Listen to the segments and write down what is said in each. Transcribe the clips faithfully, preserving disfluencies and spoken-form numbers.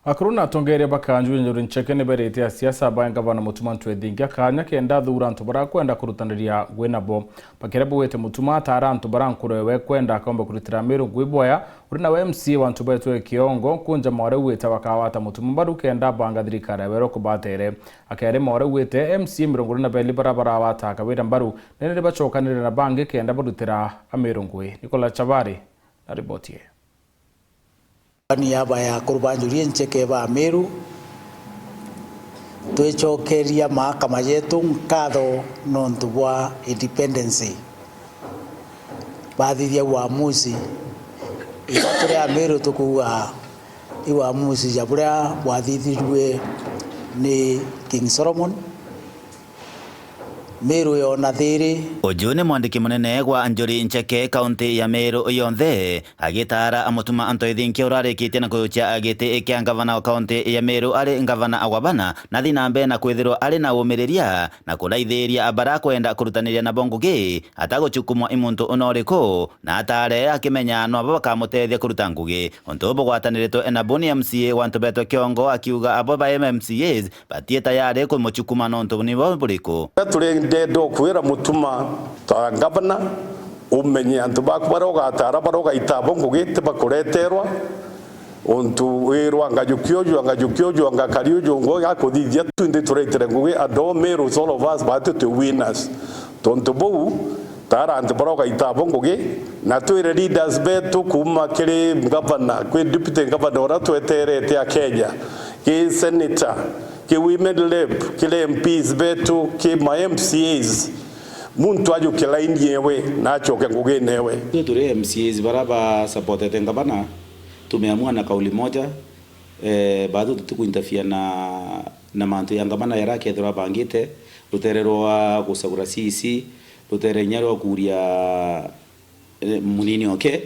Akuru na atongeeria ba Kanjuju ya Njuri Ncheke ni berite asiasa ba ngavana Mutuma M'Ethingia kaanya kenda athuura antu baria akwenda kurutaniria ngugi nabo. Bakiria baugite Mutuma ataara antu baria nkuru ewe ekwenda akomba kurutira Amiru ngugi bwaya, uri nawe M C A wa Ntubetu e Kiongo, Kunja Mwaura augite bakagwata Mutuma mbaru kenda abanga thirikari ya weru kubatere. Akerima uria augite M C A mirongo iri na bairi baria baragwata akawira mbaru, nene ni bacokanire na bangi kenda barutira Amiru ngugi. Nicholas Chabari na riboti ii. Ni aba ya akuru ba Njuri Ncheke ba Amiru, twicokeria mahakama yetu nkatho nontu bwa independence. Bathithia uamuzi. Itha turi Amiru tukuuga i uamuzi ja buria bwathithirue ni King Solomon, Miru yona thiri. Uju ni mwandiki munene gwa Njuri Ncheke, kaunti ya Miru yonthe, agitaara Mutuma M'Ethingia urarikitie na kujukia giti kia ngavana wa kaunti ya Miru ari ngavana wa bana, na athi na mbere na kwithirwa ari na umiriria na kuraithiria baria akwenda kurutaniria nabo ngugi, ataguchukumwa i muntu una uriku, na atare akimenya no abo bakamutethia kuruta ngugi. Untu bugwataniritwe na Boni M C A wa Ntubetu Kiongo, akiuga abo ba M C As batie tayari kumuchukuma nontu nibo buriku. Turenda kwira Mutuma ta ngavana, umenye antu baku baria ugatara, baria ugaita abo ngugi ti bakureterwa. Untu wirwa ngajukia uju, ngajukia uju, ngakari uju, ngo gakuthithia, twinthe turetire ngugi, and all Meru, all of us, batu twi winners. Tontu buu, tara antu baria ugaita abo ngugi, na twire leaders betu kuuma kiri ngavana, kwi deputy ngavana uria tweterete a Kenya, ki senator, ki women rep, kiri M Ps betu, ki ma M C As, muntu ajuke laini ewe na acoke ngugine ewe. Ithui turi M C As baria ba supportete ngavana, tumeamua na kauli moja, eh, batu tutikuinterfere na, na mantu ya ngavana yaria akethirwa abangite, rutere rwa gucagura C E C, rutere inya rwa kuria, eh, munini oke,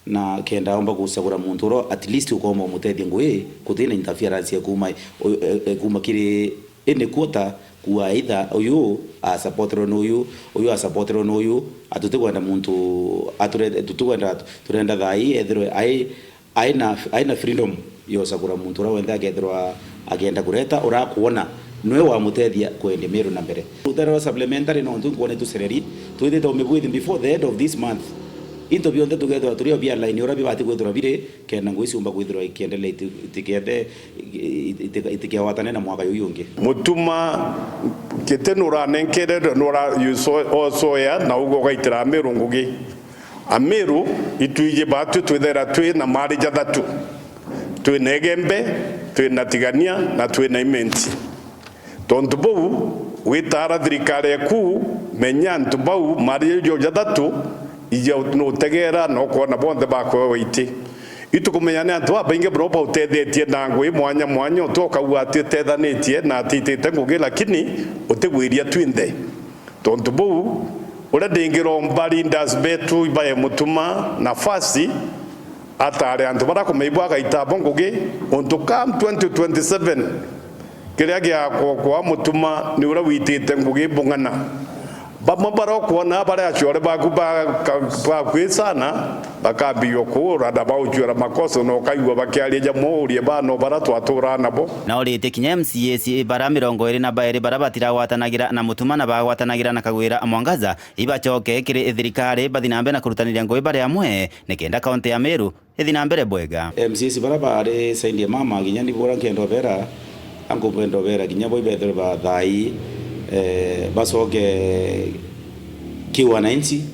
na kenda omba gucagura muntu uria at least ukomba umutethia ngugi, gutina interference ya kuma, o-, e-, e-, kuma kiri any quarter, kuuga either uyu asupporterwe ni uyu, uyu asupporterwe ni uyu, atutikwenda muntu ature-, tutikwenda, turenda thai ethirwe ai, aina, aina freedom ya ucagura muntu uria wenthe akethirwa akenda kureta, uria akuona nwe wamutethia kwendia Meru na mbere. Rutere rwa supplementary nontu nkwona itu sereri, twithite umibwithi before the end of this month. Into bionthe tukethirwa turi o bia line uria bibati kwithirwa biri, kenda ngugi ciumba kwithirwa ikiendelea iti-, itikethe, iti-, itikewatane na mwaka juju ungi. Mutuma, giti nuranenkere, nura-, you so-, osoya na uga ugaitira Meru ngugi. Amiru, itwiji batwi twithera twi na mari jathatu. Twi na Igembe, twi na Tigania, na twi na Imenti. Tontu buu, witara thirikari eku, menya antu bau mari jau jathatu, ija nutegera na ukoona bonthe bakwewa iti. Itukumenya ni antu babaingi mono bautethetie na ngugi mwanya mwanya, uti ukauga ati utethanitie na atitite ngugi, lakini utigwiria twinthe. Tontu buu, uria ndingiromba leaders betu ibae Mutuma nafasi, atare antu baria kumeigua agaita abo ngugi, untu come twenty twenty-seven, kiria giakwa kwa Mutuma ni uria witite ngugi bung'ana. Bamwe baria ukwona baria aciore baku ba-, ka-, bakui sana, bakambigua kuura na baucuira makoso, na ukaigua bakiaria jamwe uurie bano baria twaturaa nabo. Na uritie kinya M C As baria mirongo iri na bairi baria batiragwatanagira na Mutuma na bagwatanagira na Kagwira Mwangaza, ibacoke kiri thirikari, bathi na mbere na kurutaniria ngugi bari amwe, nikenda kaunti ya Meru ithi na mbere bwega. M C As baria bari side ya mama, kinya ni bura nkenda ubera, anku benda ubera, kinya bo ibethirwe ba thai, eh, bacoke ki wananchi,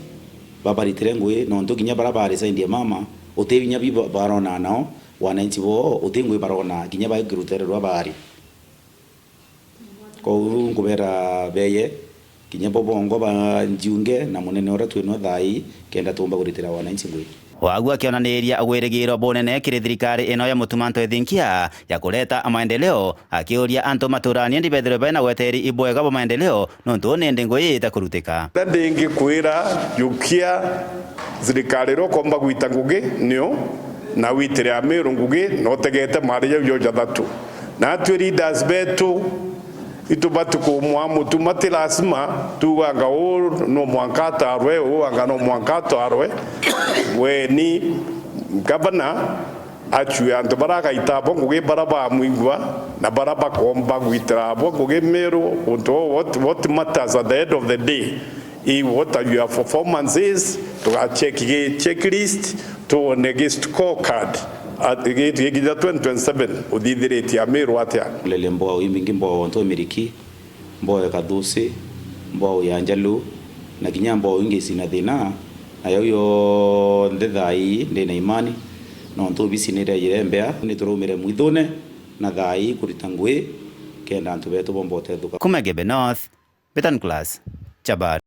babaritire ngugi, nontu kinya baria bari side ya mama, uti binya bi ba-, barona nao, wananchi bo, uti ngugi barona, kinya bai rutere rwa bari. Koguo nkubera beye, kinya bo bongo banjiunge na munene uria twinwe thai, kenda tuumba kuritira wananchi ngugi. Wagu akionaniria gwirigirwa bunene kiri thirikari ino ya Mutuma M'Ethingia ya kureta maendeleo, akiuria antu maturanie ndibethirwe bena weteri ibwega bwa maendeleo, nontu uu nindi ngugi itakurutika. Na ndingikwira, jukia thirikari iria ukomba gwita ngugi niu, na witire Amiru ngugi, na utegete mari jau jo jathatu. Natwi leaders betu, itubati kumwaa Mutuma, ti lazima tuuganga uu no mwanka atarwe, uu anga no mwanka atarwe. We ni gavana, Acue antu bara agaita abo ngugi bara bamwigua, na bara bakomba gwitira abo ngugi Meru, untu what, what matters at the end of the day is what are your performances, tugacheki gi checklist, tuone gi scorecard. At, gi, gikinya twenty twenty-seven, uthithiritie Ameru atia? Lele mbwao imbingi mbwao ntu miriki, mbwao ya Kathusi, mbwao ya Njalu, na kinya mbwao ingi cina thina, na yau yonthe thaa ii ndi na imani, nontu obisi ni iraijire mbea, ni turaumire mwithune, na thaa ii kurita ngui, kenda antu betu bomba utethuka. Kuma Gebe North, Betan Class, Chabari.